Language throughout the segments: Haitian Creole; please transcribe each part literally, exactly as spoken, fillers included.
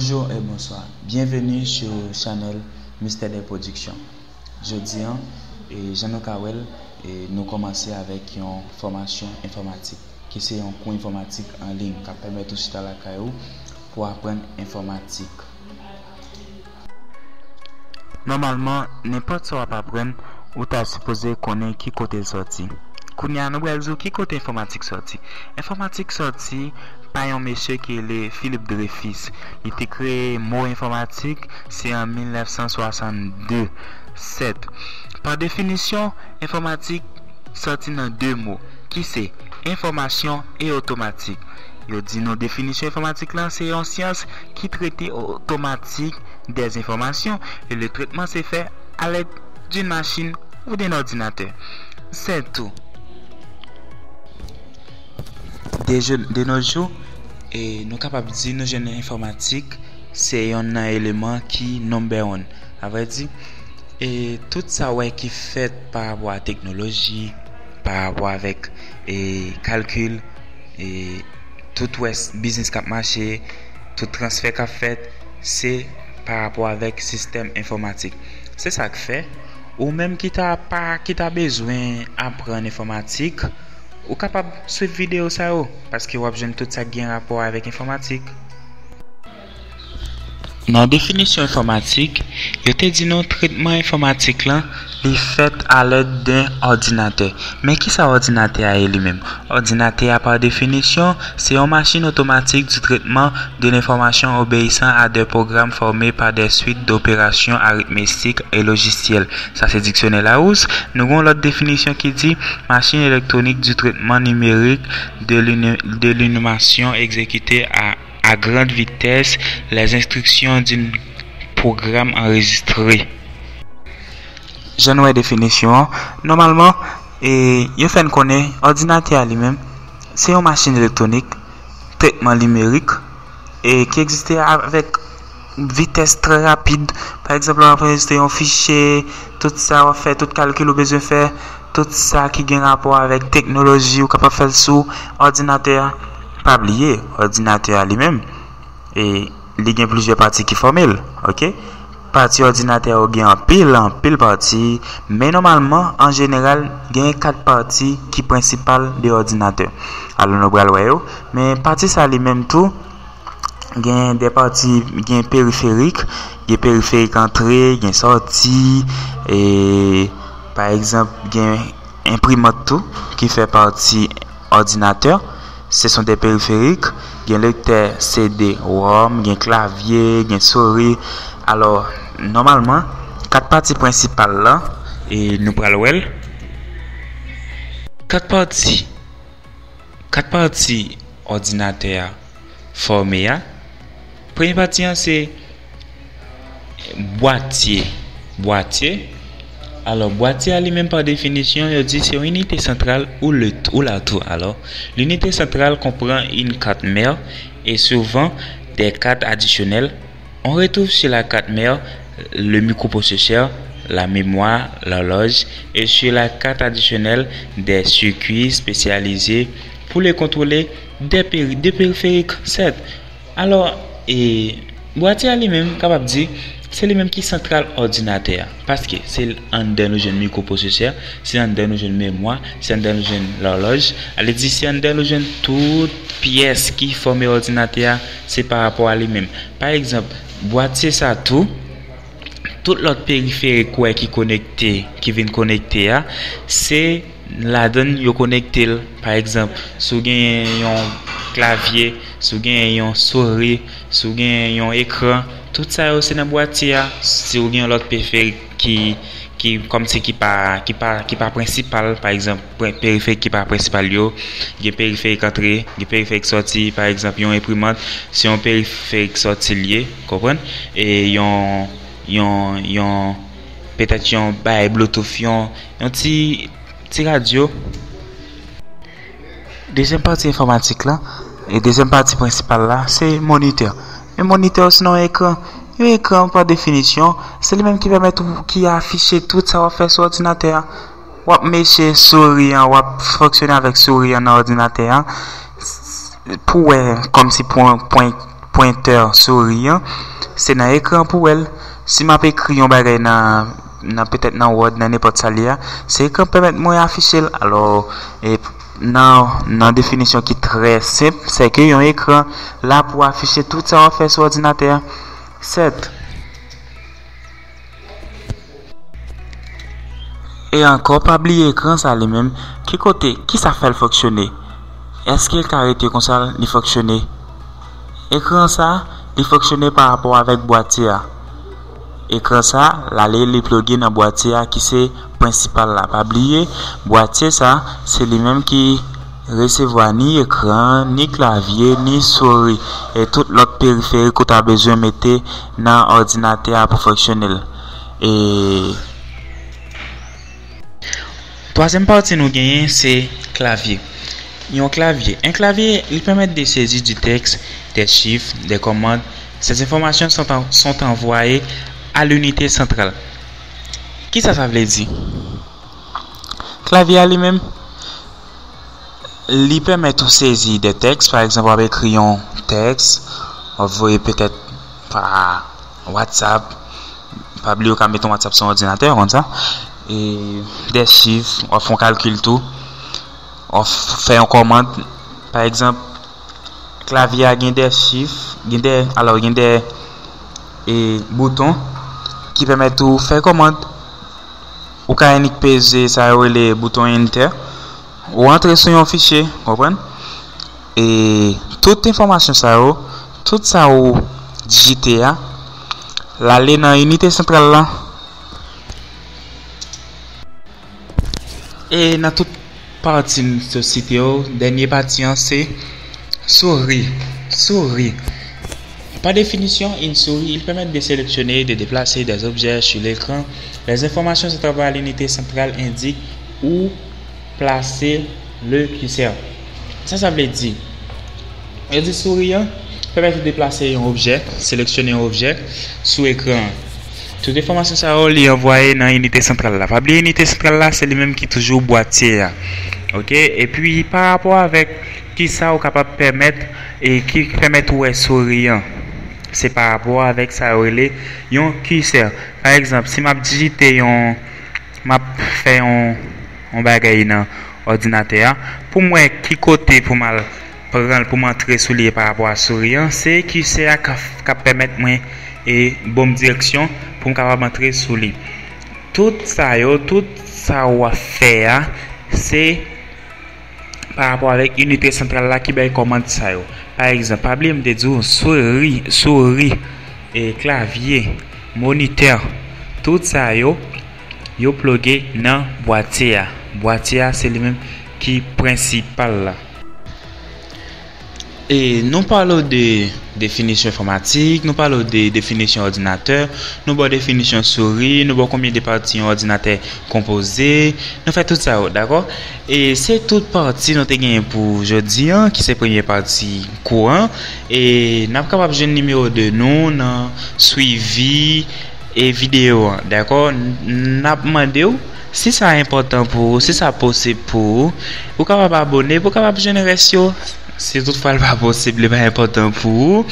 Bonjour et bonsoir. Bienvenue sur channel Mystère des Productions. Jodi an, e, jan nou ka wè l, e, nou kòmanse avèk yon fòmasyon enfòmatik, ki se yon kou enfòmatik an liy k ap pèmèt ou chita lakay ou pou aprann enfòmatik. Nòmalman, nenpòt sa w ap aprann, ou ta sipoze konnen ki kote l sòti. Kounye a, nou pral di w ki kote enfòmatik sòti. Enfòmatik sòti pa yon mesye ki rele Philippe Dreyfus. Li te kreye mo enfòmatik, se an mil nèf san swasann de. Sèt. Pa definisyon, enfòmatik sòti nan de mo, ki se enfòmasyon e otomatik. Yo di nou definisyon enfòmatik lan se yon syans ki trete otomatik des enfòmasyon e le trètman se fè a lèd d'une machine ou d'un ordinateur. Sèt tou. De, je- de nos jours, e, nou kapab di nou jwenn enfòmatik se yonn nan eleman ki number one. Avrèdi, e, tout sa w wè ki fèt pa rapò a teknoloji, pa rapò avèk, e, kalkil, e, tout wè s- biznis k ap mache, tout transfè k ap fèt, se pa rapò avèk sistèm enfòmatik. Se sa k fè, ou menm ki ta pa, ki ta bezwen aprann enfòmatik, ou kapab swiv videyo sa yo, paske w ap jwenn tout sa k gen rapò avèk enfòmatik. Nan definisyon enfòmatik, yo te di nou trètman enfòmatik lan, li fèt a lèd d'un ordinateur. Men kisa òdinatè a ye li menm? Òdinatè a, pa definisyon, se yon machin otomatik di trètman de lenfòmasyon obeyisan a de pwogram fòme pa de swit doperasion aritmetik e lojisyèl. Sa se diksyonè Larousse. Nou gen yon lòt definisyon ki di, machine électronique du traitement numérique de l'inu- de l'information exécutée à à grande vitesse les instructions d'un programme enregistré. Jan nou wè definisyon an, nòmalman, e, yo fè n konnen òdinatè a li menm, se yon machin elektwonik, trètman nimerik, e ki egziste avèk vitès trè rapid. Pa egzanp, lè w ap anrejistre yon fichye, tout sa w ap fè, tout kalkil ou bezwen fè, tout sa ki gen rapò avèk teknoloji, ou kapab fè l sou òdinatè a. Pa bliye, òdinatè a li menm, e, li gen plizyè pati ki fòme l, oke? Pati òdinatè yo gen anpil, anpil pati, men nòmalman, an jeneral, gen kat pati ki prensipal de òdinatè. Alò, nou pral wè yo, men pati sa li menm tou, gen de pati, gen periferik, gen periferik antre, gen sòti, e, pa egzanp, gen enprimant tou, ki fè pati òdinatè. Ce sont des périphériques, gen lektè C D ROM, gen klavye, gen souri. Alò, nòmalman, kat pati prensipal la, e nou pral wè l. Kat pati, kat pati òdinatè a fòme a. Premye pati an se bwatye. Bwatye. Alò, bwatye a li menm pa definisyon, yo di se yon inite santral ou le, ou la tou. Alò, l'unité centrale comprend une carte mère et souvent des cartes additionnelles. On retrouve sur la carte mère le microprocesseur, la mémoire, l'horloge et sur la carte additionnelle des circuits spécialisés pour les contrôler des péri- des périphériques. Sèt. Alò, e, bwatye a li menm, kapab di, se li menm ki santral òdinatè a. Paske se anndan nou jwenn mikroprosesè, se anndan nou jwenn memwa, se anndan nou jwenn lòlòj. Ale di, se anndan nou jwenn tout pyès ki fòme òdinatè a, se pa rapò a li menm. Pa egzanp, bwatye sa tou, tout lòt periferik ou wè ki konekte, ki vin konekte a, se ladan l yo konekte l. Pa egzanp, si w genyen yon klavye, si w genyen yon souri, si w genyen yon ekran, tout sa yo se nan bwatye a. Si w gen yon lòt periferik ki, ki kòmsi ki pa, ki pa, ki pa prensipal, pa egzanp, pre- periferik ki pa prensipal yo, gen periferik antre, gen periferik sòti, pa egzanp, yon enprimant, se yon periferik sòti l ye, konprann? E yon, yon, yon, petèt yon bagay Bluetooth, yon, yon ti, ti radyo. Dezyèm pati enfòmatik la, e dezyèm pati prensipal la, se monitè. Men monitè, sinon ekran. Yon ekran, pa definisyon, se li menm ki pèmèt ou, ki afiche tout sa w ap fè sou òdinatè a. W ap meche souri an, w ap fonksyone avèk souri an nan òdinatè a. Pou wè, kòmsi pou, pou, pwentè souri an, se nan ekran pou wè l. Si m ap ekri yon bagay nan, nan petèt nan Word, nan nenpòt sa l ye a, se ekran pèmèt mwen afiche l. Alò, e, nan, nan definisyon ki trè senp, se ke yon ekran la pou afiche tout sa w ap fè sou òdinatè a. Sèt. E ankò, pa bliye ekran sa li menm, ki kote, ki sa fè l fonksyone? Èske l ka rete konsa, li fonksyone? Ekran sa, li fonksyone pa rapò avèk bwatye a. Ekran sa, l ale, li ploge nan bwatye a ki se prensipal la. Pa bliye, bwatye sa, se li menm ki resevwa ni ekran, ni klavye, ni souri, e tout lòt periferik ou ta bezwen mete nan òdinatè a pou fonksyone l. E twazyèm pati nou genyen se klavye. Yon klavye. Un clavier, il permet de saisir du texte, des chiffres, des commandes. Ces informations sont, en- sont envoyées à l'unité centrale. Kisa sa vle di? Klavye a li menm, li pèmèt ou sezi de tèks. Pa egzanp, w ap ekri yon tèks, w ap voye petèt pa WhatsApp. Pa bliye w ka mete yon WhatsApp sou yon òdinatè konsa. E de chif, w ap fè yon kalkil tou. W ap fè yon kòmand. Pa egzanp, klavye a gen de chif, gen de, alò, gen de, e, bouton ki pèmèt ou fè kòmand. Ou ka annik peze sa yo rele bouton Enter. Ou antre sou yon fichye, konprann? E tout enfòmasyon sa yo, tout sa ou dijite a, l ale nan inite santral la. E nan tout pati m sot site yo, dènye pati an se souri. Souri. Par définition, une souris, il permet de sélectionner, de déplacer des objets sur l'écran. Les informations centrales par l'unité centrale indiquent où placer le curseur. Sa, sa vle di, yo di souri an pèmèt ou deplase yon objè, seleksyone yon objè sou ekran an. Tout enfòmasyon sa yo, li anvwaye nan inite santral la. Pa bliye, inite santral la, se li menm ki toujou bwatye a. Oke? Epi, pa rapò avèk kisa ou kapab pèmèt, e ki pèmèt ou wè souri an, se pa rapò avèk sa yo rele yon kisè. Pa egzanp, si m ap dijite yon, m ap fè yon, yon bagay nan òdinatè a, pou m wè ki kote pou m al pran l, pou m antre sou li pa rapò a souri an, se kisè a k ap, k ap pèmèt mwen, e, ban m direksyon pou m kapab antre sou li. Tout sa yo, tout sa w ap fè a, se pa rapò avèk inite santral la ki bay kòmand sa yo. Pa egzanp, pa bliye m te di w, souri, souri, e, klavye, monitè, tout sa yo, yo ploge nan bwatye a. Bwatye a, se li menm ki prensipal la. E nou pale w de definisyon enfòmatik, nou pale w de definisyon òdinatè, nou ba w definisyon souri, nou ba w konbyen de pati yon òdinatè konpoze, nou fè tout sa yo, dakò? E se tout pati nou te genyen pou jodi an, ki se premye pati kou an. E n ap kapab jwenn nimewo de nou nan swivi e videyo an, dakò? N ap mande w, si sa enpòtan pou ou, si sa posib pou ou, ou kapab abòne pou w kapab jwenn rès yo. Si toutfwa l pa posib, li pa enpòtan pou ou,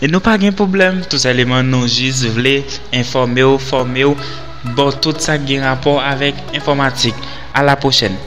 e nou pa gen pwoblèm. Tou senpleman, nou jis vle enfòme w, fòme w, ba w tout sa k gen rapò avèk enfòmatik. A la pwochèn.